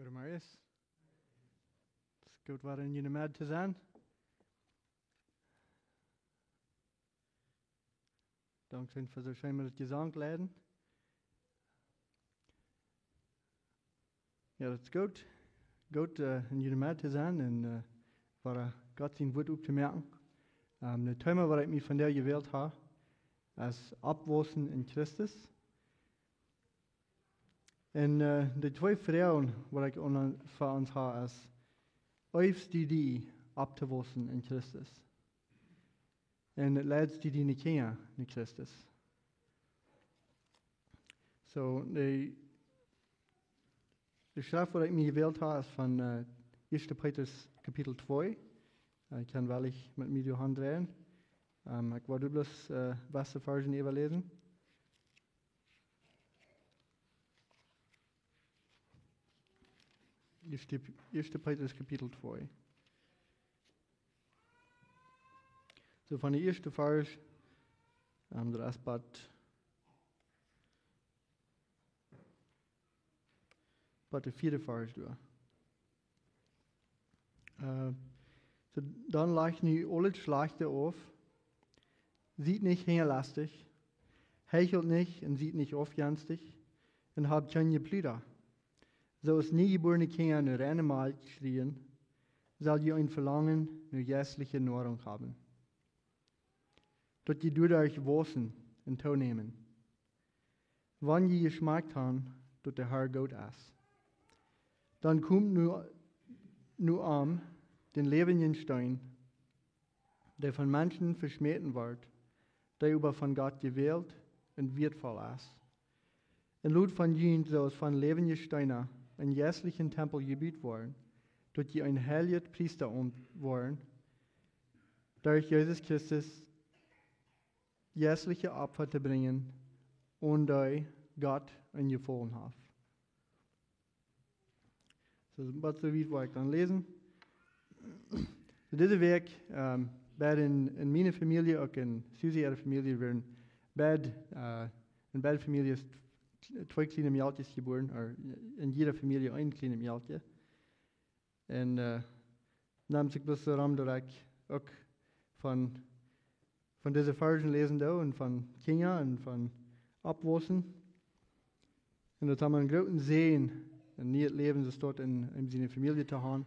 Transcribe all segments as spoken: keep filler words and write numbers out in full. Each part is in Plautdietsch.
Goedemorjes. Daut es goot, wada en june Medd to sennen. Dankscheen fa soo scheen met daut Jesank leiden. Jo, daut es goot. Goot, äh, en june Medd to sennen un, äh, wada Gott sien Wuat opptomoaken. Ähm, daut Thema, waut ekj mie vondoag jewält hab, es Oppwaussen en Christus. Un, äh, de twee Froagen, waut ekj aun, fa ons hab, es: Eefst du die opptowaussen en Christus? Un leidst du diene Kjinja no Christus? Soo, de, de Schreft, waut ekj mie jewält hab, es von, äh, Ieeschte Petrus Kapitel twee. Äh, ekj kaun woll met mie doa aundreien. Ähm, ekj wull doa bloos, äh, waut Varzen äwaläsen. Ieeschte, Ieeschte Petrus Kapitel twee. Soo von de ieeschte Varsch, ähm, doa es bat, bat de vieede Varsch doa. Äh, soo, dan lajcht nu aul daut Schlajchte auf. Siet nich hinjalastich, heichelt nich un siet nich aufjenstich un habt kjeen Jepludra. Soo aus niejebuarne Kjinja no reine Malkj schrieen, sell jie een Velangen no jeistliche Noarunk haben, daut jie doaderch waussen un toonämen, wan jie jeschmakjt han, daut de Har goot es. Dan komt nu, nu aun dän läwendjen Steen, dee von Menschen veschmäten woat, dee oba von Gott jewält un wieetvoll es. Un lot von junt, soo aus von läwendje Steena, een jeistlichen Tempel jebut woaren, daut jie een heiljet Priestadom woaren, derch Jesus Christus jeistliche Opfa to brinjen, aun dee Gott een Jefaulen haft. Soo, waut soo wiet wull ekj dan läsen. Soo, dise Wäakj, ähm, wieren en, en miene Famielje, uk en Susie äare Famielje, wieren beid, äh, en beide Famieljes tw-, twee kjliene Mejälkjes jebuaren, ooda en jiede Famielje een kjlienet Mejälkje. Un, äh, nemt sikj bloos soo rom, daut ekj uk von, von dise Varzen läsen doo un von Kjinja un von Oppwaussen. Un daut haft mie een grooten Säajen, een nieet Läwen, soo daut en, en siene Famielje to haben.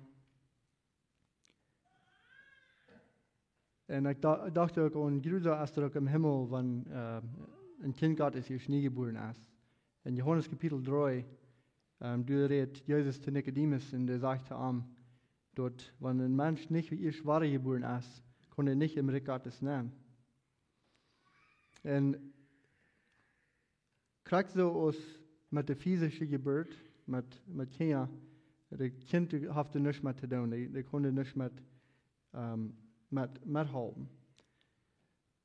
Un ekj da-, docht uk aun, woo es daut uk em Himmel, wan, äh, een Kjint Gottes ieescht nie jebuaren es. En Johanes Kapitel dree, ähm, doa rät Jesus to Nikodemus un dee sajcht to am, daut wan een Mensch nich ieescht wada jebuaren es, kaun hee nich em Rikj Gottes nenn. Un krakjt soo aus met de physische Jeburt, met, met Kjinja, daut Kjint haft doa nuscht met to doonen, dee, dee kaun doa nuscht met, ähm, met, methalpen.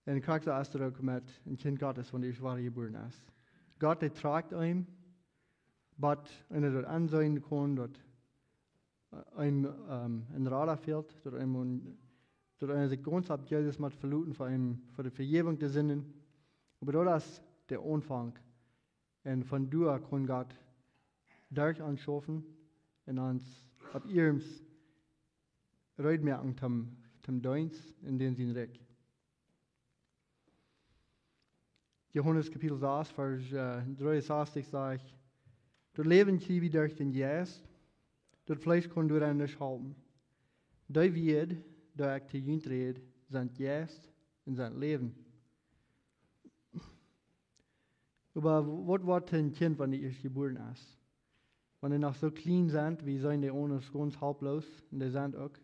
Un krakjt soo es daut uk met een Kjint Gottes, wan dee ieescht wada jebuaren es. Gott, dee trajcht am, waut eena daut aunseenen kaun, daut, äh, am, ähm, een Rada fält, daut am een, daut eena sikj gaunz opp Jesus mott veloten, fa am, fa de Vejäwunk to Sinden. Oba daut es de Aunfank. Un von doa kaun Gott derch ons schaufen un ons opp ieescht reed moaken toom, toom Deenst en dän sien Rikj. Johanes Kapitel sas, Varsch, äh, dreeunsastich sajcht: Daut Läwen kjrie wie derch dän Jeist, daut Fleesch kaun doaraun nich halpen. Dee Wieed, dee ekj to junt räd, sent Jeist un sent Läwen. Oba waut woat een Kjint, wan dee ieescht jebuaren es? Wan dee noch soo kjlien sent, wie sent dee aundasch gaunz halploos, un dee sent uk.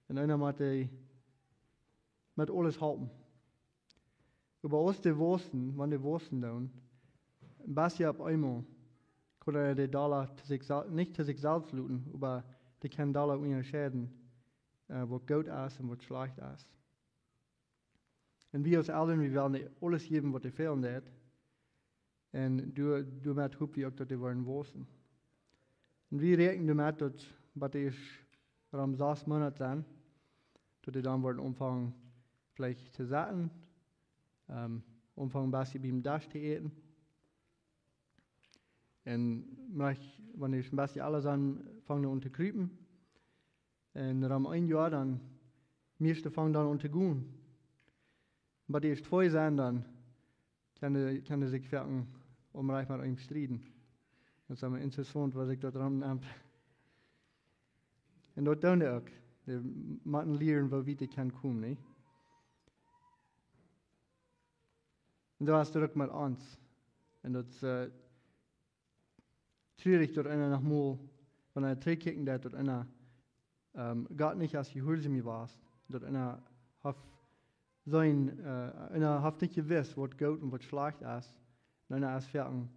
Un eena mott dee met aules halpen. Oba aus dee wausen, wan dee wausen doonen, best opp eemol, kaun dee dolla to sikj sel-, nich to sikj selfst loten, oba dee kjennen dolla unjascheiden, äh, waut goot es un waut schlajcht es. Un wie aus Elren, wie wellen dee aules jäwen, waut dee fälen deit. Un doa-, doamet hop wie uk, daut dee woaren wausen. Un wie räakjnen doamet, daut waut ieescht rom sas Moonat sent, daut dee dan woaren aunfangen veleicht to sitten, ähm, aunfangen een bät biem Desch to äten. Un wan dee een bät aula sent, fangen aun to krupen. Un rom een Joa dan, mieeschte fangen dan aun to gonen. Oba dee ieeschte twee sent dan, kjennen, kjennen sikj foaken om rajcht met eenem strieden. Daut es emma interessaunt, waut sikj daut rom nemt. Un daut doonen dee uk. Dee motten lieren, woo wiet dee kjennen komen, nä? Un daut es uk met ons. Un daut es, eh, trurich, daut eena noch mol, wan eena trigjkjikjen deit, daut eena, ehm, Gott nich aus jehuarsom wia, daut eena haft sien, eh, eena haft nich jewist, waut goot un waut schlajcht es. Un eena es foaken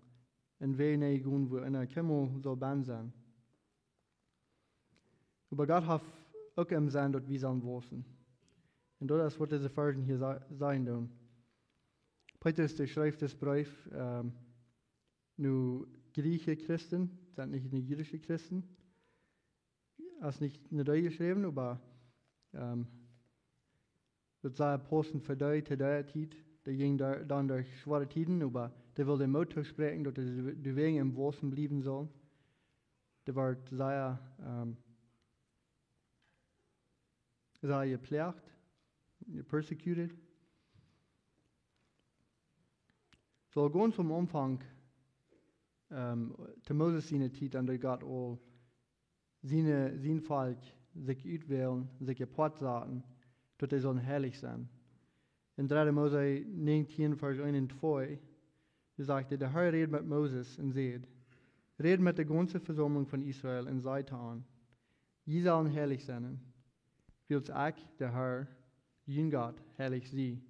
een Wajch nenjegonen, wua eena kjeenmol sull bennen sennen. Oba Gott haft uk em Senn, daut wie sellen waussen. Un daut es, waut dise Varsch hia sa-, sajen doonen. Petrus, dee schrift disen Breef, ehm, no griechische Christen, sent nich no jüdische Christen. Es nich no dee jeschräwen, oba, ehm, daut sach paussen fa dee, to dee Tiet. Dee jinjen doa, dan derch schwoare Tieden, oba dee well dän Moot toospräakjen, daut dee doawäajen em Waussen bliewen sellen. Dee wieren sea, ehm, sea jeploagt, persecuted. Soo gaunz aum Aunfank, ehm, to Moses siene Tiet, dan deed Gott aul sien, sien Volkj sikj utwälen, sikj apoat saten, daut dee sullen heilich sennen. En dredde Mose 19, Varsch 1 un 2, doa sajcht hee: De Herr räd met Moses un säd: Räd met de gaunze Vesaumlunk von Israel un saj to an: Jie sellen heilich sennen, wiels ekj, de Herr, jun Gott, heilich sie.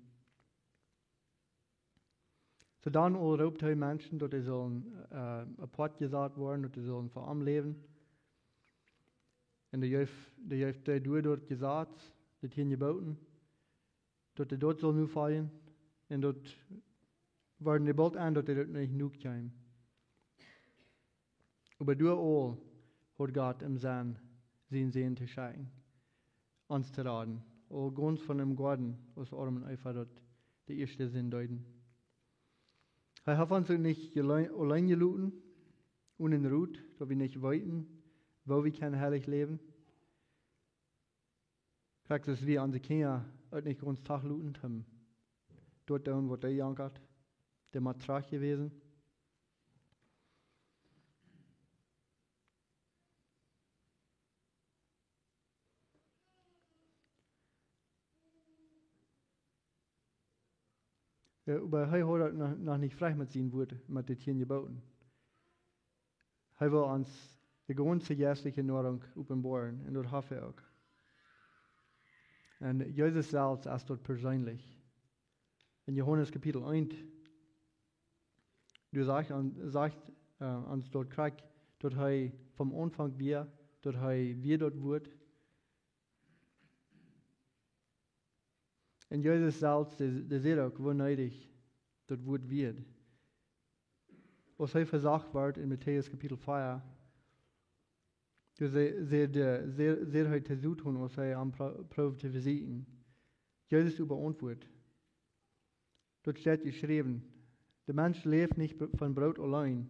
Soo dan aul roopt hee Menschen, daut dee sullen, eh, apoat jesat woaren, daut dee sullen fa am läwen. Un dee jeef, dee jeef dee doa daut Jesaz, de tieen Jeboten, daut dee daut sullen nofoljen. Un daut wieren dee boolt en, daut dee daut nich nokjeemen. Oba doa aul haud Gott em Senn, sienen Sän to schekjen, ons to raden. Aul gaunz von däm Goaden, aus Adam un Eva daut de ieeschte Sind deeden. Hee haft ons uk nich jeleen-, auleen jeloten, onen Rot, daut wie nich weeten, woo wie kjennen heilich läwen. Krakjt soo aus wie onse Kjinja uk nich gaunz toloten, om daut doonen, waut dee jankat, dee mott trajcht jewäsen. Eh, oba hee haud daut noch, noch nich foadich met sien Wuat, met de tieen Jeboten. Hee well ons de gaunze jeistliche Noarunk openboaren, un daut haft hee uk. Un Jesus selfst es daut perseenlich. En Johanes Kapitel 1, doa sajcht, an-, sajcht, eh, ons daut krakjt, daut hee vom Aunfank wia, daut hee wia daut Wuat. Un Jesus selfst, dee, dee sajcht uk, woo needich daut Wuat wia. Aus hee vesocht wort en Matäus Kapitel 4, doa säd, säd, eh, säd, säd hee to Soton, aus hee am pro-, proowd to vesieekjen. Jesus oba auntwuat: Daut steit jeschräwen: De Mensch läft nich b-, von Broot auleen.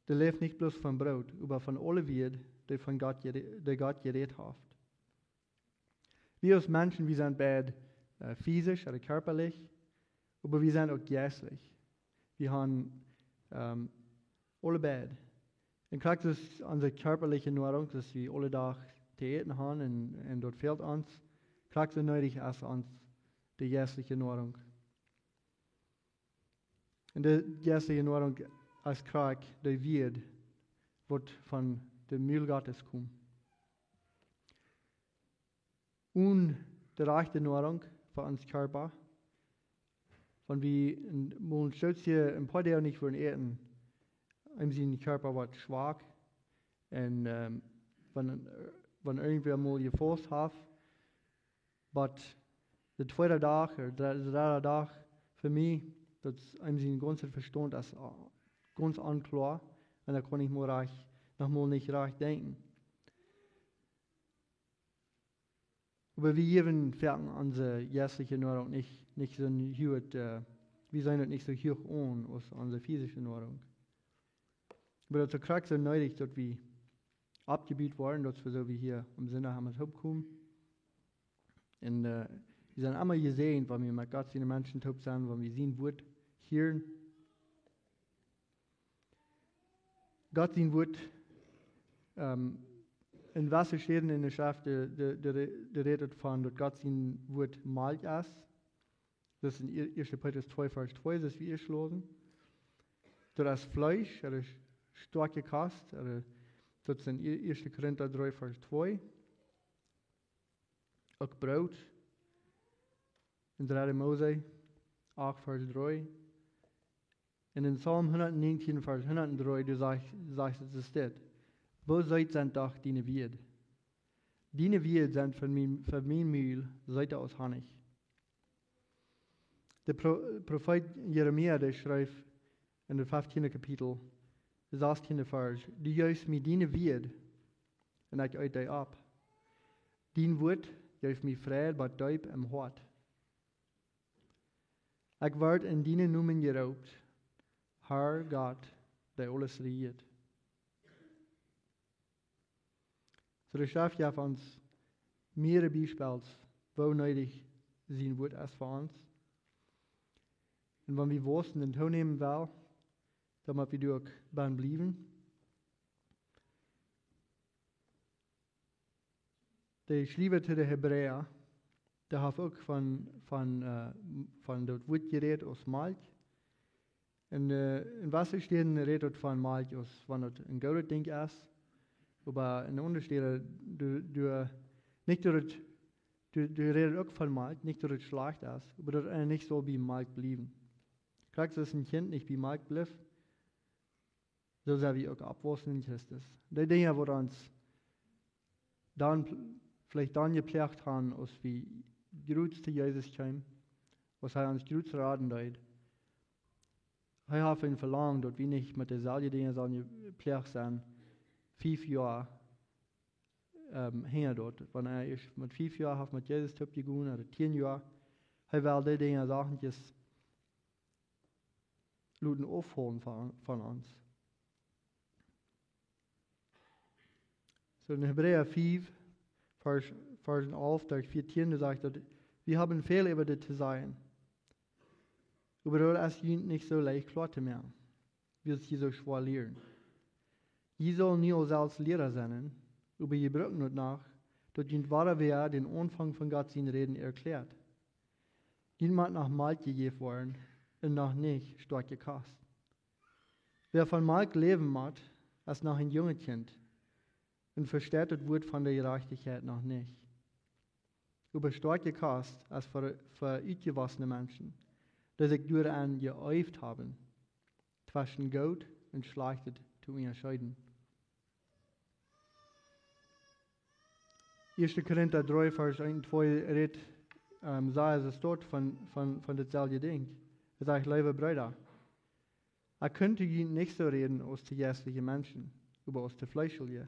Dee läft nich bloos von Broot, oba von aule Wieed, dee von Gott jere-, dee Gott jerät haft. Wie aus Menschen, wie sent beid, eh, physisch ooda kjarpalich, oba wie sent uk jeistlich. Wie haben, ehm, aule beid. Un krakjt soo aus onse kjarpaliche Noarunk, daut wie aule Dach to äten haben un, un daut fält ons, krakjt soo needich es ons de jeistliche Noarunk. Un de jeistliche Noarunk es krakjt de Wieed, waut von de Mul Gottes komen. Un de rajchte Noarunk fa ons Kjarpa. Wan wie een, mol een Stootje, een poa Doag nich wudden äten, eenem sien Kjarpa woat schwak. Un, ehm, wan, wan irjentwäa mol jefaust haft, bat de tweede Dach, ooda de dredde Dach, fa mie, daut es eenem sien gaunzet Vestaunt es, eh, gaunz onkloa. Un dan kaun ekj mol rajcht, noch mol nich rajcht denkjen. Oba wie jäwen foaken onse jeistliche Noarunk nich, nich soo huach, eh, wie seenen daut nich soo huach aun aus onse physische Noarunk. Oba daut es krakjt soo needich, daut wie oppjebut woaren, daut wie soo aus hia aum Sindach aun ons toopkomen. Un, äh, wie sent emma jesäajent, wan wie met Gott siene Menschen toop sent, wan wie sien Wuat hieren. Gott sien Wuat, ähm, en jewesse Städen enne Schreft, dee, dee, dee, dee rät von daut Gott sien Wuat Malkj es. Daut es en Ieeschte Petrus twee, Varsch twee, daut wie ieescht läsen. Daut es Fleesch, daut es stoakje Kost, daut es en Ieeschte Korinta dree, Varsch twee. Uk Broot. En dredde Mose acht, Varsch dree. Un en Psalm hundatnienentieen, Varsch hundatdree, doa sajcht, sajcht et dit: Woo seet sent doch diene Wieed. Diene Wieed sent fa mien, fa mien Mul seeta aus Honnich. De Pro-, Profeet Jeremia, dee schreef en daut feftiende Kapitel, daut sastiende Varsch: Du jeefst mie diene Wieed, un ekj eet dee opp. Dien Wuat jeef mie Fräd bat deep em Hoat. Ekj wort en dienen Nomen jeroopt, Herr Gott, dee aules rejieet. Soo, de Schreft jeft ons mearere Biespels, woo needich sien Wuat es fa ons. Un wan wie wausen un toonämen wellen, dan motten wie doa uk bie bliewen. De Schriewa to de Hebräa, dee haft uk von, von, äh, von daut Wuat jerät aus Malkj. Un, äh, en jewesse Städen rät et von Malkj aus wan et een goodet Dinkj es. Oba en aundre Städen, doa, doa, nich daut et, doa, doa rät et uk von Malkj, nich daut et schlajcht es, oba daut eena nich saul bie Malkj bliewen. Krakjt soo aus een Kjint nich bie Malkj blift, soo sell wie uk oppwausen en Christus. Dee Dinja, waut ons dan pl-, veleicht dan jeploagt haben, aus wie jrod to Jesus kjeemen, aus hee ons jrod raden deed. Hee haft een Velangen, daut wie nich met deeselwje Dinja sellen jeploagt sennen, fief Joa, ähm, hinja daut. Wan eena ieescht met fief Joa haft met Jesus toop jegonen, ooda tieen Joa, hee well dee Dinja, Sachen loten aufhoolen von, von ons. Soo en Hebräa fief, Varsch, Varsch alf bat vieetieen, doa sajcht et: Wie haben väl äwa dit to sajen, oba daut es junt nich soo leicht kloa to moaken, wiels jie soo schwoa lieren. Jie sellen nu aul selfst Liera sennen, oba jie brucken daut noch, daut junt wada wäa dän Aunfank von Gott sien Räden erkjläat. Junt mott noch Malkj jejäft woaren un noch nich stoakje Kost. Wäa von Malkj läwen mott, es noch een junget Kjint un vesteit daut Wuat von de Jerajchtichkjeit noch nich. Oba stoakje Kost es fa, fa utjewossne Menschen, dee sikj doaraun jeeeft haben, tweschen Goot un Schlajchtet to unjascheeden. Ieeschte Korinta dree, Varsch eent un twee rät, ähm, sajcht et doa von, von, von dautselwje Dinkj. Et sajcht: Leewe Breeda, ekj kunn to junt nich soo räden aus to jeistelje Menschen, oba aus to fleeschelje,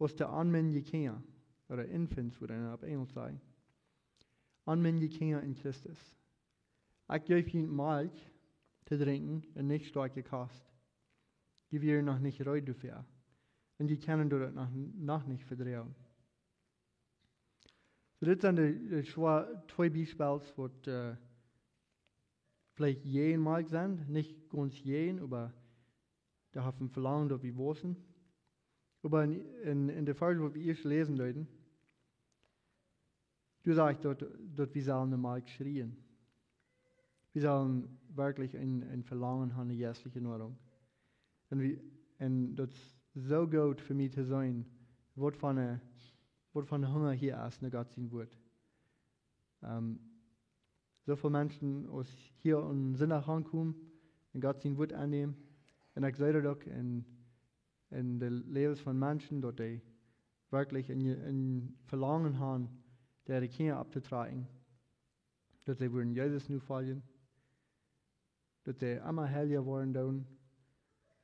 aus to onmindje Kjinja, ooda infants, woo eena opp Enjelsch sajcht. Onmindje Kjinja en Christus. Ekj jeef junt Malkj to drinkjen un nich stoakje Kost. Jie wieren noch nich reed doafäa. Un jie kjennen daut noch, noch nich vedroagen. Soo, dit sent de, de schwa-, twee Biespels, waut, äh, veleicht jäajen Malkj sent, nich gaunz jäajen, oba dee haben Velangen, daut wie wausen. Oba en, en, en de Varsch, waut wie ieescht läsen deeden, doa sajcht et daut, daut wie sellen no Malkj schrieen. Wie sellen werkjlich een, een Velangen haben no jeistelje Noarunk. Un wie, un daut es soo goot fa mie to seenen, waut fa een, waut fa een Hunga hia es no Gott sien Wuat. Ähm, soo väl Menschen aus hia aum Sindach aunkomen un Gott sien Wuat aunnämen. Un ekj see daut uk en, en de Läwes von Menschen, daut dee werkjlich een, een Velangen haben, äare Kjinja opptotrakjen, daut see wudden Jesus nofoljen, daut see emma heilja woaren doonen.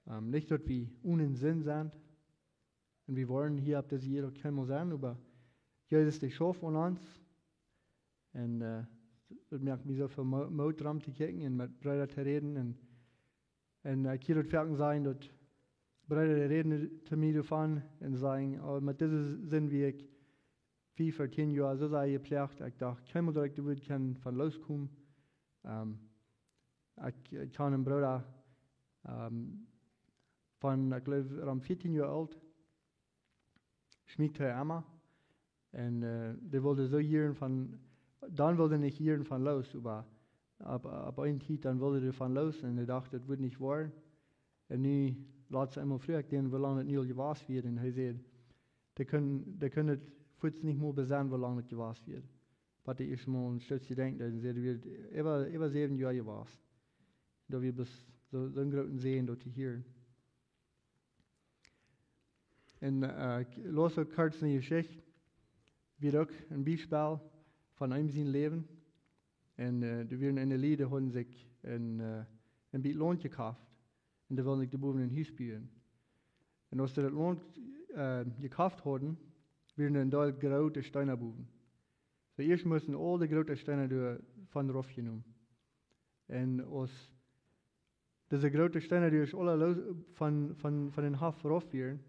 Ähm, nich daut wie onen Sind sent. Un wie woaren hia opp dise Ieed uk kjeenmol sennen, oba Jesus, dee schauft aun ons. Un, äh, daut moakt mie soo väl Mo-, Moot, rom to kjikjen un met Breeda to räden. Un, un, äh, ekj hia daut foaken sajen, daut Breeda räden to mie doavon un sajen: "Oh, met dise Sind wia ekj fief ooda tieen Joa soo sea jeploagt, ekj docht kjeenmol daut ekj doa wudd kjennen von loskomen." Ähm, ekj, ekj kaun een Brooda, ähm, von, ekj jleew, rom vieetieen Joa oolt, schmiet hee emma. Un, äh, dee wull soo jieren von, dan wull hee nich jieren von loos, oba opp, opp eene Tiet, dan wull hee von loos un hee docht, daut wudd nich woaren. Un nu lat see eemol fruach ekj dän, woo lang daut nu aul jewast wia, un hee säd, dee kunn, dee kunn daut fuaz nich mol besennen, woo lang daut jewast wia. Waut hee ieescht mol een Stootje denkjen deed, un säd, wia äwa, äwa säwen Joa jewast. Daut wia bloos soo, soo een grooten Säajen daut to hieren. Un, äh, ekj läs uk kort eene Jeschicht, wia uk een Biespel von eenem sien Läwen. Un, äh, doa wieren eenje Lied, dee hauden sikj een, äh, een bät Launt jekoft. Un dee wullen sikj doa bowen een Hus buen. Un aus see daut Launt, äh, jekoft hauden, wieren een Deel groote Steena bowen. Soo ieescht musten aul de groote Steena doa von rauf jenomen. Un aus dise groote Steena, dee ieescht aule loos von, von, von dän Hoff rauf wieren,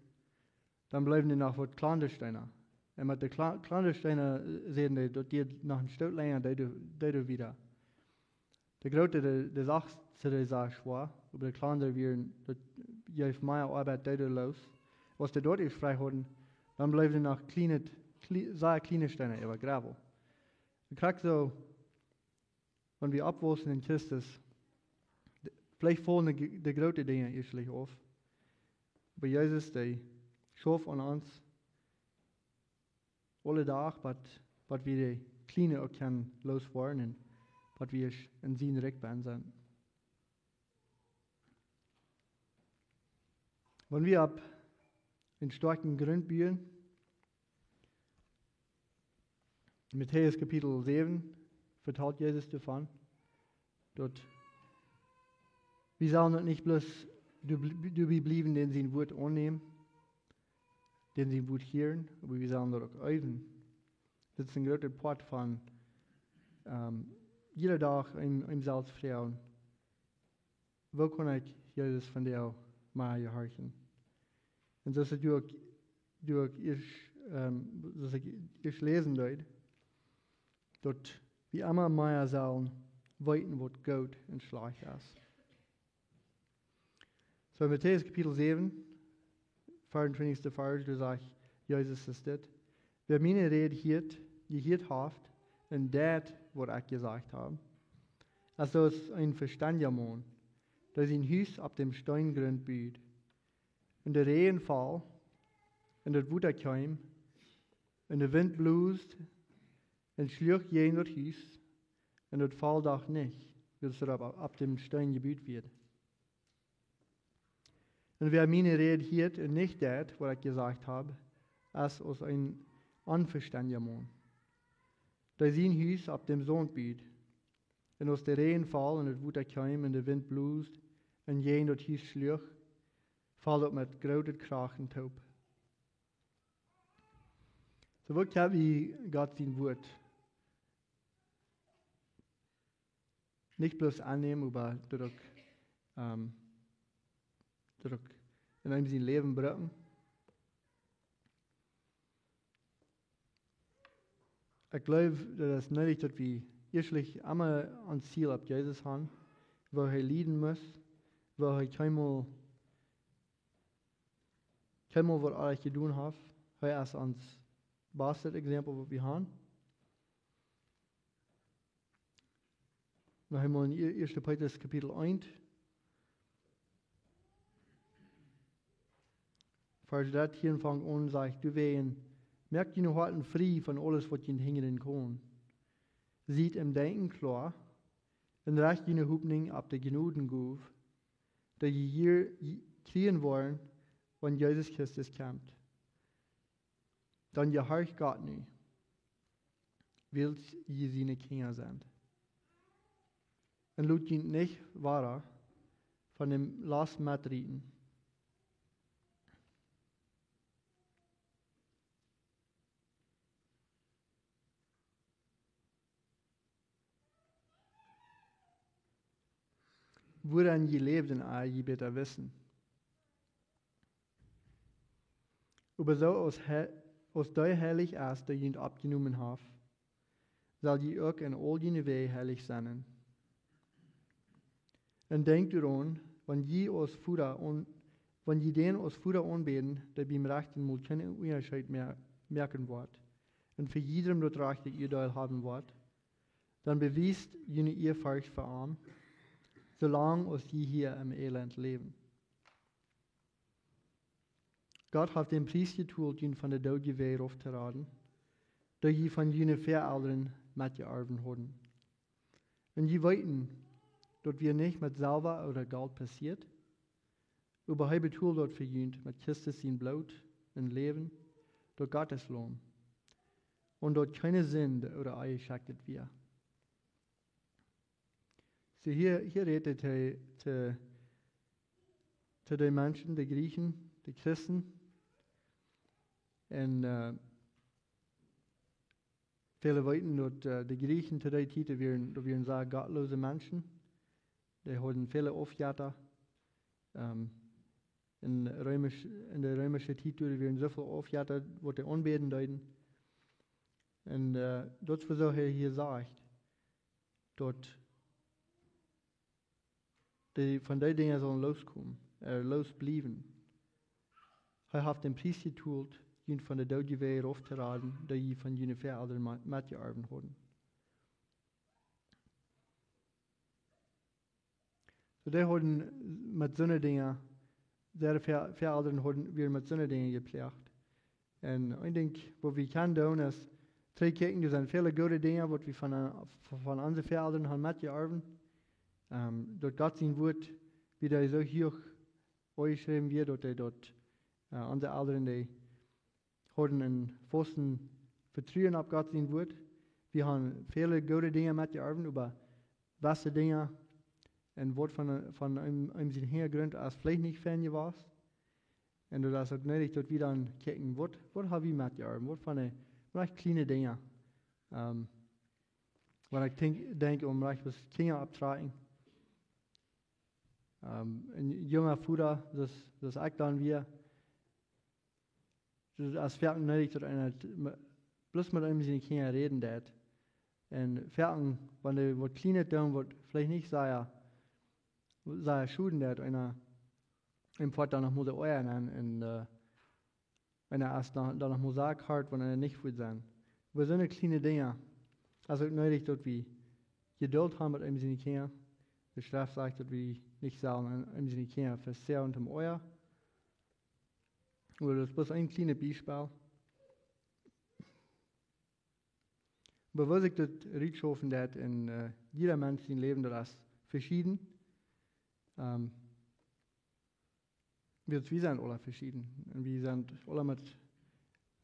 dan bleewen doa noch waut kjlandre Steena. Un met de kjla-, kjlandre Steena, äh, säden dee, daut dee noch een Stoot lenja, dee, dee, dee wieda. De groote, dee, dee sachste, dee sach schwoa, oba de kjlandre wieren, daut jeef mea Oabeit, dee, dee loos. Aus dee daut ieescht frie hauden, dan bleewen doa noch kjliene, kjli-, sea kjliene Steena äwa, Gravel. Un krakjt soo, wan wie oppwausen en Christus, de-, veleicht faulen de, de groote Dinja ieescht auf. Oba Jesus, dee schauft aun ons aule Doag, waut, waut wie de kjliene uk kjennen looswoaren un waut wie en sien Rikj bennen sent. Wan wie opp een stoakjen Grunt buen, Matäus Kapitel säwen vetalt Jesus doavon, daut wie sellen daut nich bloos doa bl-, doabie bliewen, dän sien Wuat aunnämen, dän sien Wuat hieren, oba wie sellen daut uk eewen. Daut es een groota Poat von, ähm, jieda Dach eenem, eenem selfst froagen: Woo kaun ekj Jesus vondoag mea jehorchen? Un soo aus ekj uk, uk ieescht, ähm, soo aus ekj ieescht läsen deed, daut wie emma mea sellen weeten, waut goot un schlajcht es. Soo, Matäus Kapitel säwen, veeauntwintichste Varsch, doa sajcht Jesus es dit: Wäa miene Räd hieet, jehieet haft, un deit, waut ekj jesajcht hab, es soo aus een vestendja Maun, dee sien Hus opp däm Steengrund bud. Un de Räajen foll, un daut Wota kjeem, un de Wint bloos, un schluach jäajen daut Hus, un daut foll doch nich, wiels daut opp, opp däm Steen jebut wia. Un wäa miene Räd hieet un nich deit, waut ekj jesajcht hab, es aus een onvestendja Maun, dee sien Hus opp däm Saunt bud. Un aus de Räajen foll un daut Wota kjeem un de Wint bloos un jäajen daut Hus schluach, foll daut met grootet Krachen toop. Soo, woo kjenn wie Gott sien Wuat nich bloos aunnämen, oba daut uk, ähm, daut uk en eenem sien Läwen brucken? Ekj jleew, daut es needich, daut wie ieescht emma ons Ziel opp Jesus haben, woo hee lieden must, woo hee kjeenmol, kjeenmol waut oajch jedonen haft. Hee es ons bastet Exempel, waut wie haben. Noch eemol en Ieeschte Petrus Kapitel eent, Varsch dartieen fangt aun, sajcht: Doawäajen moakt june Hoaten frie von aules, waut junt hinjren kaun. Siet em Denkjen kloa un recht june Hopninj opp de Jnodengoow, dee jie hia kjrieen woaren, wan Jesus Christus kjemt. Dan jehorcht Gott nu, wiels jie siene Kjinja sent. Un lot junt nich wada von däm Lost metrieten. Wuaraun jie läwden, ea jie bäta wisten. Oba soo aus, he, aus dee heilich es, dee junt oppjenomen haft, sell jie uk en aul june Wäaj heilich sennen. Un denkjt doaraun, wan jie aus Voda aun, wan jie dän aus Voda aunbäden, dee biem rajchten Mol kjeenen Unjascheet mea moaken woat, un fa jiedrem daut rajchte Uadeel haben woat, dan bewiest june Ieafurcht fa am, soo lang aus jie hia em Elend läwen. Gott haft dän Pries jetolt, junt von de Doodje Wäaj rop to raden, dee jie von june Väaelren metjeorwen hauden. Un jie weeten, daut wia nich met Selwa ooda Golt passieet, oba hee betold daut fa junt met Christus sien Bloot un Läwen, daut Gott sien Laum, un daut kjeene Sind ooda Onjeschekjtet wia. Soo hia, hia rät hee to, to, to de Menschen, de Griechen, de Christen. Un, äh, väle weeten daut, äh, de Griechen to dee Tiet, dee wieren, dee wieren sea gottloose Menschen. Dee hauden väle Aufjetta. Ähm, en reemisch, en de reemische Tiet, doa wieren soo väl Aufjetta, waut dee aunbäden deeden. Un, äh, daut es wuarom hee hia sajcht, daut dee von dee Dinja sellen loskomen, äh, losbliewen. Hee haft dän Pries jetolt, junt von de Doodje Wäaj rop to raden, dee jie von june Väaelren ma-, metjeorwen hauden. Soo, dee hauden met soone Dinja, äare Väa-, Väaelren hauden, wieren met soone Dinja jeploagt. Un een Dinkj, waut wie kjennen doonen, es trigj kjikjen, doa sent väle goode Dinja, waut wie von, äh, von onse Väaelren haben metjeorwen. Ähm, daut Gott sien Wuat, woo daut soo huach aunjeschräwen wia, daut hee daut, äh, onse Elren, dee hauden een faustet Vetruen opp Gott sien Wuat. Wie haben väle goode Dinja metjeorwen, oba waut fa Dinja un waut von, von eenem, eenem sien Hinjagrunt es veleicht nich fein jewast. Un daut es uk needich, daut wie dan kjikjen, waut, waut hab wie metjeorwen, waut von de, veleicht kjliene Dinja. Ähm, wan ekj denkj, denkj aun veleicht waut Kjinja opptrakjen. Ähm, een junga Voda, daut, daut ekj dan wia, daut es foaken needich, daut eena t-, me-, bloos met eenem siene Kjinja räden deit. Un foaken, wan dee waut Kjlienet doonen, waut veleicht nich sea, sea schoden deit, eena, eena foat dan noch mol de Oaja aun un, äh, eena es dan, dan noch mol sea hart, wan eena nich woat sennen. Oba soone kjliene Dinja, es uk needich, daut wie Jedult haben met eenem siene Kjinja. De Schreft sajcht, daut wie nich sellen eenem siene Kjinja vesoagen toom Oaja. Oba daut es bloos een kjlienet Biespel. Oba woo sikj daut rutschaufen deit en, äh, jieda Mensch sien Läwen, daut es veschieden. Ähm, wie, wie sent aula veschieden. Un wie sent aula met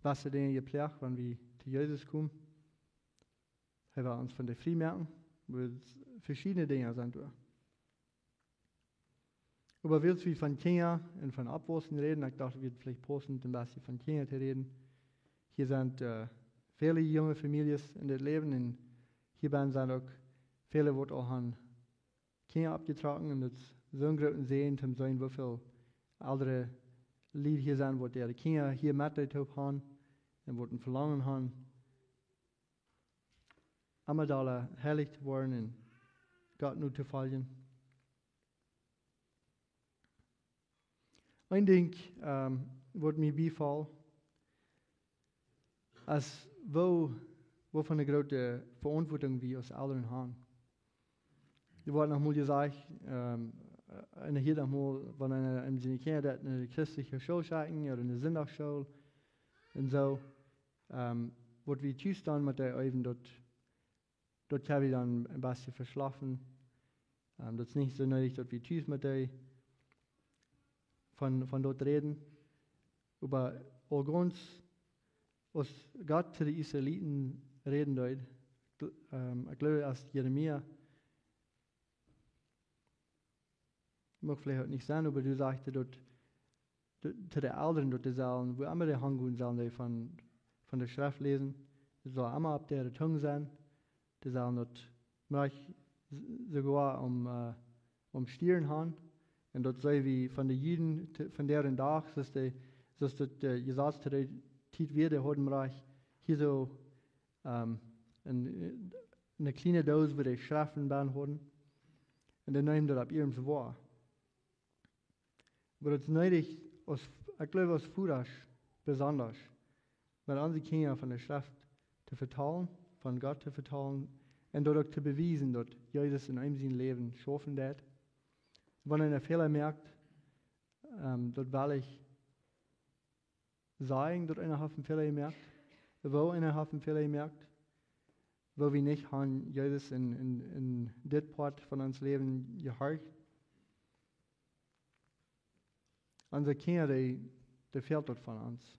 waut fa Dinja jeploagt, wan wie to Jesus komen. Hee well ons von dee frie moaken. Wie, veschiedne Dinja sent doa. Oba wiels wie von Kjinja un von Oppwaussen räden, ekj docht, daut wudd veleicht paussen, een bät von Kjinja to räden. Hia sent, äh, väle junge Famieljes en dit Läwen un hia benne sent uk väle, waut aul han Kjinja oppjetrocken, un daut es soon grooten Säajen, om to seenen, woo väl aundre Lied hia sent, waut äare Kjinja hia met toop han un waut een Velangen han, emma dolla heilich to woaren un Gott nu to foljen. Een Dinkj, ähm, waut mie biefoll, es woo, woo von ne groote Veauntwuatunk wie aus Elren han. Doa woat noch mol jesajcht, ähm, äh, un hia noch mol, wan eena, äh, siene Kjinja deit no de christelje School schekjen ooda no de Sindachschool un soo, ähm, waut wie tus doonen met dee äwen, daut, daut kjenn wie dan een bät veschlafen. Ähm, daut es nich soo needich, daut wie tus met dee von, von daut räden. Oba aul gaunz, aus Gott to de Israeliten räden deed, gl-, ähm, ekj jleew, aus Jeremia, mucht veleicht uk nich sennen, oba doa sajcht hee daut, de, to de Elren, daut dee sellen, wua emma dee hangonen, sellen dee von, von de Schreft läsen. Daut saul emma opp äare Tung sennen. Dee sellen daut veleicht s-, soogoa aum, äh, aum Stieren han. Un daut see wie von de Juden, t-, vondoag dän Dach, daut dee Daut daut, äh, Jesaz to dee Tiet wia, dee hauden mau hia soo, ähm, een, eene kjliene Dos, wua dee Schreften bie hauden. Un dee neemen daut opp iernst woa. Oba daut es needich, aus, ekj jleew, aus Vodasch besonda, met onse Kjinja von de Schreft to vetalen, von Gott to vetalen un daut uk to bewiesen, daut Jesus en eenem sien Läwen schaufen deed. Wan eena Fäla moakt, ähm, daut well ekj sajen, daut eena haft een Fäla jemoakt, woo eena haft een Fäla jemoakt, woo wie nich aun Jesus en, en, en dit Poat von ons Läwen jehorcht. Onse Kjinja, dee, dee fält daut von ons.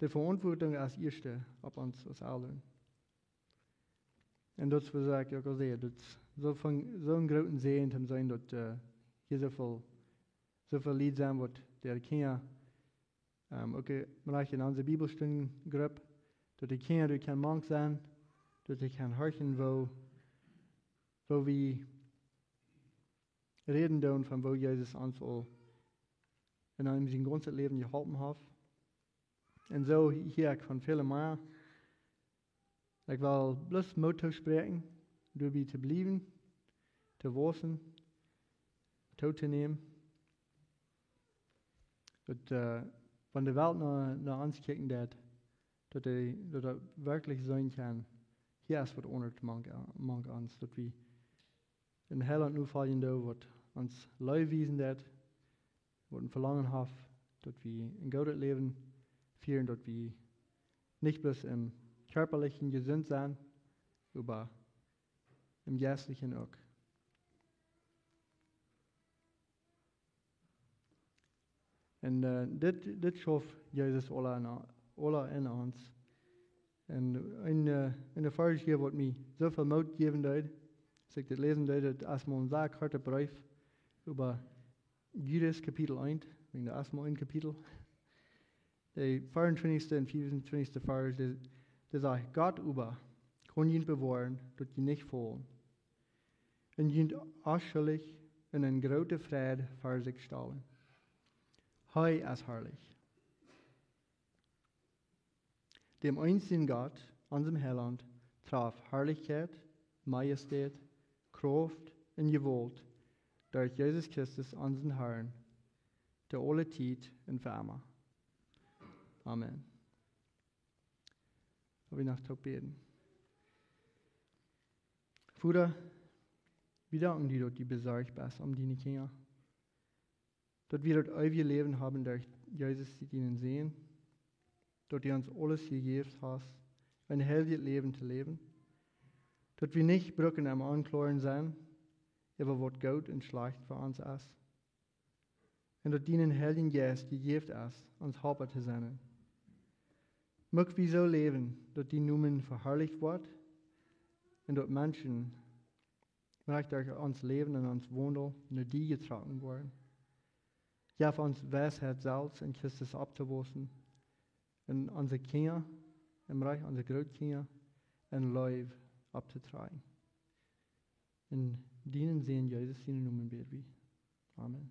De Veauntwuatunk es ieescht opp ons aus Elren. Un daut es, waut ekj uk aul säd, daut es soo von, soo een grooten Säajen to seenen, daut, äh, hia soo väl, soo väl Lied sent, waut de Kjinja, ähm, uk, äh, mau en onse Bibelstundengrupp, daut de Kjinja doa kjennen mank sennen, daut dee kjennen horchen, woo, woo wie räden doonen von woo Jesus ons aul en eenem sien gaunzet Läwen jeholpen haft. Un soo hia ekj von väle mea. Ekj well bloos Moot toospräakjen, doabie to bliewen, to wausen, tootonämen. Daut, äh, wan de Welt no, no ons kjikjen deit, daut dee, daut dee werkjlich seenen kaun, hia es waut aundret mank, mank ons, daut wie een Heilaunt nofoljen doonen, waut ons Leew wiesen deit, waut een Velangen haft, daut wie een goodet Läwen fieren, daut wie nich bloos em Kjarpalichen jesunt sent, oba em Jeistlichen uk. Un, äh, dit, dit schauft Jesus aula en, aula en ons. Un een, äh, een Varsch hia, waut mie soo väl Moot jäwen deed, aus ekj dit läsen deed, daut es mau een sea korta Breef äwa Judas Kapitel eent, wäajen daut es mau een Kapitel. De veeauntwintichste un fiefuntwintichste Varsch, dee, dee sajcht: "Gott oba kaun junt bewoaren, daut jie nich faulen, un junt onschullich en eene groote Freid ver sikj stalen. Hee es harlich." Däm eensjen Gott, onsem Heilaunt, traft Harlichkjeit, Majestät, Krauft un Jewault derch Jesus Christus, onsen Harn, to aule Tiet un fa emma. Amen. Lot ons noch toop bäden. Voda, wie danken die, daut du besorcht best om diene Kjinja. Daut wie daut eewje Läwen haben derch Jesus, dienen Sän. Daut du ons aules jejäft hast, een heiljet Läwen to läwen. Daut wie nich brucken aum Aunklagen sennen äwa waut goot un schlajcht fa ons es. Un daut dienen Heiljen Jeist jejäft es, ons Halpa to sennen. Mucht wie soo läwen, daut dien Nomen veharlicht woat un daut Menschen derch ons Läwen un ons Waundel no die jetrocken woaren. Jeff ons Weisheit, selfst en Christus opptowaussen, un onse Kjinja, em Rikj onse Grootkjinja, en Leew opptotrakjen. En dienen Sän Jesus sienen Nomen bäd wie. Amen.